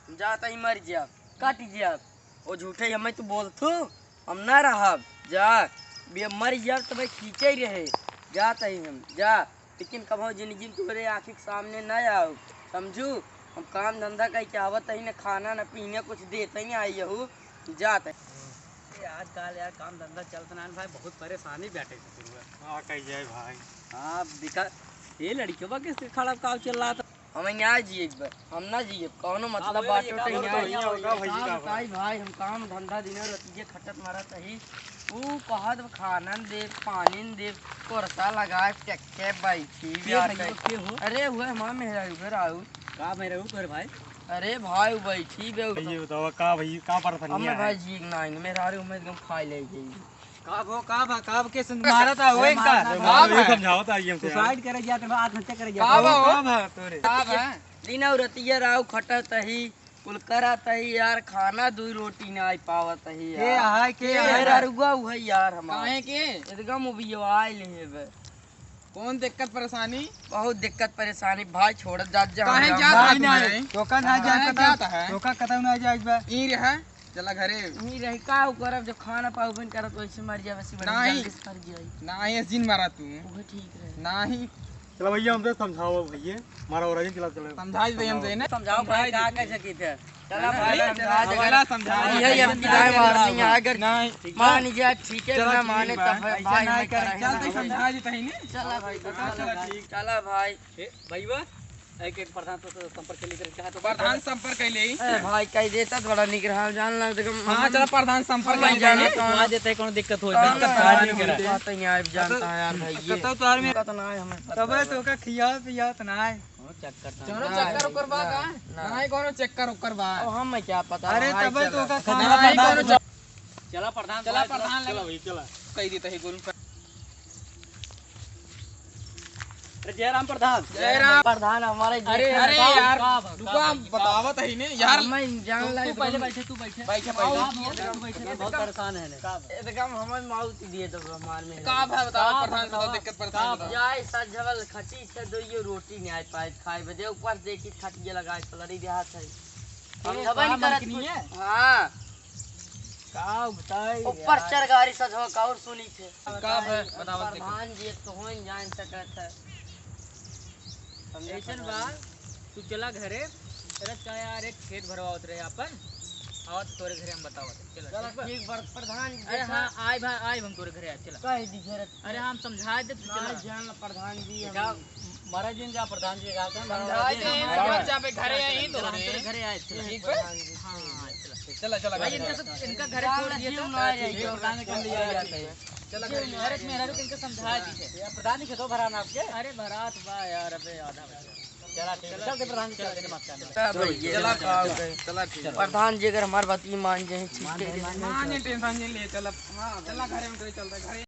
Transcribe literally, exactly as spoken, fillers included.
हम जात ही मर जाब, कट जाब। ओ झूठे हमें तू बोलथू, हम ना रहब। जा, बे मर जाब तो भाई खींचे ही रहे। जात ही हम, जा। लेकिन कबहूँ जिंदगी में तोहरे आँखी के सामने ना आउब, समझू? हम काम धंधा कइ के आवत ही, ना खाना, ना पीना, कुछ देत ही ना आई हूँ। जात ही। ए, आजकल यार काम धंधा चलत ना है भाई, बहुत परेशानी बैठे से शुरू है। हाँ, कही जाए भाई। हाँ, दिखा, ये लड़कियों का किसके खड़ा काव चिल्लात? हम यहाँ जिए एक बार, हम ना जिए, कौनो मतलब बात होता ही नहीं। का भइया, का भइया, का बताई भाई, हम काम धंधा दिने रतिये खटत मरत ही। ऊ कहत खानन दे, पानी दे, कोरसा लगा के चक्के बैठी के बिया भइया, के। के हो? अरे हुए हमार मेहरारू घर आऊ। का मेहरारू घर भाई? अरे भाई, ऊ बैठी बे। ये बताओ, का भाई, का परेशानी हमें है? भाई जी, ना, मेहरारू हमें एकदम खाई ले गई। का भो, का भा, का भा, के सुन मारत है, ओए का? मार, मार, मार, समझावत है, ये हमसे यार। Suicide करे जात बा, आत्महत्या करे जात बा। का भा, का भा तोरे? का भा? दिन और रतिया राव खटत ही, कुल करत ही यार, खाना दुई रोटी ना आई पावत ही यार। के है, के है? मेहरारुआ उ है यार हमार। काहे के? एकदम उबियाइल है बे। कौन दिक्कत परेशानी? बहुत दिक्कत परेशानी भाई, छोड़त जात जा काहे हमरा। जात नहीं, नहीं, नहीं। तोका ना जाए काहे पता, जात है? तोका कतौ ना जाए बा। ई रहा, चला घरे। ई रही का उ करब, जब खाना पाऊ बन करत वैसे मर जाए, वैसे मर नहीं। जल्दी से मर जाए। नहीं, ऐसे जिन मारा तू। वो ठीक रहे। नहीं। चला भइया, हमसे समझाओ भइया, मारा और जिन चला चले। समझाई दे हमसे ना। समझाओ भाई, का कह सकी थे? चला भाई, समझा दे। वाला समझा दे। यही अब किराए मारनी है, अगर नहीं। मान जाए ठीक है, चला ना ठीक माने बा। तब ऐसा भाई नहीं हमें करे। कराए चल, ना तू भाई। समझा देता ही नहीं। चला भाई, चला, चला चला भाई। ठीक। चला भाई। ए, भैया, एक, एक प्रधान तो संपर्क के लिए कहा तो प्रधान संपर्क के लिए। ए भाई, कह देता थोड़ा निक रहा, जान लग देखो। हाँ, चला प्रधान संपर्क के लिए जाने कौन। कौन देते हैं, कौन दिक्कत हो, कौन दिक्कत ना, कौन नहीं करा। बात नहीं यार, जानता है यार भाई, ये कतौ तो आदमी दिक्कत ना है हमें पता तबे है। तो का खिया पिया तो ना है। कौनो चक्कर तो चलो ना। चक्कर ओकर बा का? ना। नहीं, कौनो चक्कर ओकर बा। अब हमें क्या पता, अरे, भाई तबे चला। तो का अच्छा, खाना चला, नहीं, बना कौनो दो। चक्कर। चला प्रधान चला साहब, प्रधान चला लगे। भाई, चला। कह देता है गोलू का। अरे जयराम प्रधान। जयराम। प्रधान हमारे अरे, अरे का, यार, का, का, रुको, हम का, बतावत ही ने, यार। मैं जान तू, ला तू एकदम पहले बैठे, तू बैठे। बैठे, बैठे। का, तू बैठे। बहुत परेशान है ने। एकदम हमारे माउथ दिए तो हमार में। का भाई बताओ, का प्रधान बताओ, बताओ, दिक्कत परेशान का बताओ। जाए सजवल खटी से दो ये रोटी नहीं आ पाए खाए बदे, ऊपर देखी खटिया लगाए पलरी देहात है। हम ए, दबा का नहीं करत मलकिनी कुछ। है? हाँ। का बताई ऊपर यार। चढ़ गाड़ी सजवा का और सुनी थे। का है? बताओ, बताओ, देखो। प्रधान जी एक तो हो ही जान सकत है। हम ऐसन देखत बा, हई। तू चला घरे, चला, चला यार, एक खेत भरवावत रहे आपन, आवत तोरे घरे हम बतावत, चला, चला, ठीक बा? ठीक बा, प्रधान जी अरे देखा। हाँ, आए भा-, आए हम तोरे घरे, आ, चला। कह दी घरे। अरे हम समझा दे, तू ना चला। जान ला प्रधान जी, बेटा, हम मारा जिन जा प्रधान जी का, समझा दे, हम चला। चुपचाप घरे आई तो चला, हम रे। तोरे घरे आए, चला। ठीक बा? प्रधान जी, हाँ, ठीक हाँ, बा। चला। चला, चला, भाई, चला। इनका सब, इनका घरे छोड़ दिए तो। ना ठीक है, प्रधान जी, कम लिया जाता है। चला, जी, घरे। अरे, मेहरारू के इनका समझा दी है। ये प्रधान जी खेतो भरा ना आपके? अरे, भरात बा यार, अबे आधा बचा। चला, ठीक है। चल, चल, प्रधान जी, चल, चल, मत कर। चला, भाई, ये चला, चला, चला, चला। चला, ठीक है। प्रधान जी अगर हमार बात ये मान जाए, ठीक मान है। जाए, मान जाए। मान जाए, tension नहीं ले, चला। हाँ, चला, घरे में चलता है, घरे।